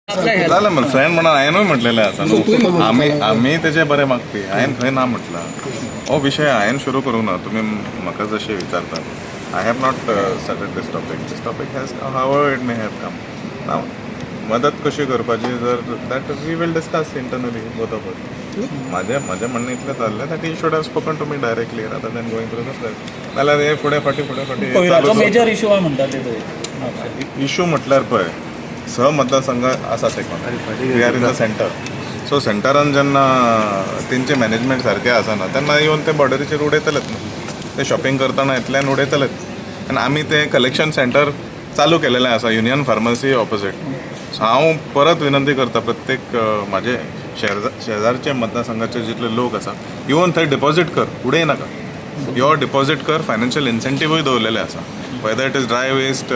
जालें मरे, फ्रेंड म्हणून हांवेनूय म्हटलेलें आसा न्हू. आमी आमी तेजे बरें मागपी. हांवें खंय ना म्हटलां. हो विशय हांवें सुरू करूंक ना. तुमी म्हाका जशें विचारतात, I have not started this topic. This topic has, how it may have come ना. मदत कशी करपाची जर, that we will discuss internally, both of us. म्हाजें म्हणणें इतलें जाल्लें that he should have spoken to me directly rather than going through the press. नाल्यार हे फुडें फाटीं, फुडें फाटीं कोयराचो चालूच. मेजर इशू आहे म्हणटा ते थंय. इशू म्हटल्यार पळय, स मतदारसंघ आसा ते, we are in the center. So सेंटरान जेन्ना तेंचें मॅनेजमेंट सारकें आसना, तेन्ना येवन ते बॉर्डरीचेर उडयतलेच न्हू. ते शॉपिंग करतना येतले आनी उडयतलेच. आनी आमी ते कलेक्शन सेंटर चालू केलेलें आसा युनियन फार्मसी ऑपोजीट. सो हांव परत विनंती करता, प्रत्येक म्हाजे शेजारचे मतदारसंघाचे जितले लोक आसा, येवन थंय डिपॉजीट कर, उडय नाका, यो डिपॉजीट कर. फायनान्शियल इन्सेंटिव्हूय दवरलेले आसा. Whether it is dry waste,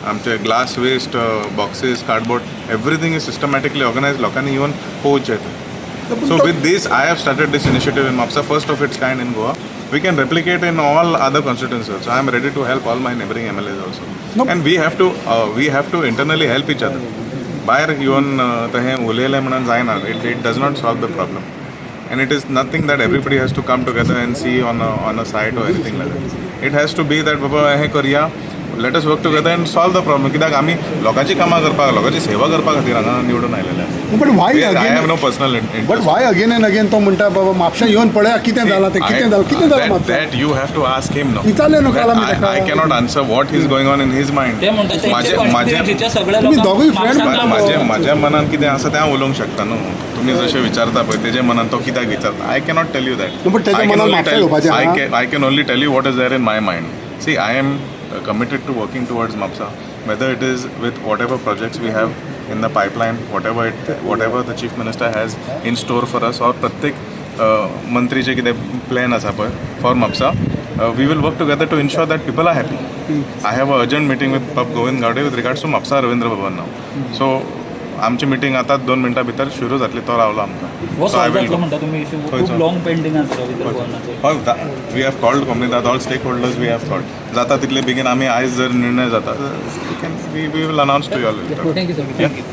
आमचे glass waste, boxes, cardboard, everything is systematically organize. लोकांनी येवन पळोवचें तें. So with this, I have started this initiative in Mapsa, first of its kind in Goa. We can replicate in all other constituencies. So I am ready to help all my neighboring MLAs also. No. And we have to internally help each other. भायर येवन तशें उलयलें म्हणून जायना. It does not solve the problem. And it is nothing that everybody has to come together and see on a site or anything like that. It has to be that बाबा, हें करया, let us work together and solve the problem. कित्याक आमी लोकांची कामां करपाक, लोकांची सेवा करपा खातीर हांगा निवडून आयलेले आसा. But why I have again no personal interest. But why again and again तो म्हणटा, बाबा, म्हापशा येवन पळया कितें जालां तें, कितें जालां, कितें जालां म्हापशा? That you have to ask him, no. विचारलें न्हू काल आमी ताका. I cannot answer what is going on in his mind. ते म्हणटा माझे तेंचे माझे कॉन्स्टिट्युएन्सीच्या सगळ्या तुम्ही लोकांक दोघूय friend म्हापशांत म्हणटा. माझ्या मनान कितें आसा तें हांव उलोवंक शकता न्हू. तुमी जशें विचारता पळय, तेजे मनान तो कित्याक विचारता, I cannot tell you that. But तेच्या मनान म्हापशा येवपाचें आहा. I can only tell you what is there in my mind. See, I am committed to working towards Mapsa, whether it is with whatever projects we have in the pipeline, whatever the chief minister has in store for us, or प्रत्येक मंत्रीचे कितें plan आसा पळय for Mapsa, we will work together to ensure that people are happy. I have a urgent meeting with Bab Govind Gawde with regards to Mapsa Ravindra Bhavan now. So आमची meeting आतां 2 मिनटां भितर सुरू जातली. तो रावलो आमकां. हो So I solve will जातलो म्हणटा तुमी इशू? खंयचो? खूब लॉंग पेंडींग आसा रवींद्र भवनाचो. हय, we have called Comunidade, all stakeholders we have called. जाता तितले बेगीन आमी आयज जर निर्णय जाता, we will announce to you all. Thank you, sir. Thank you.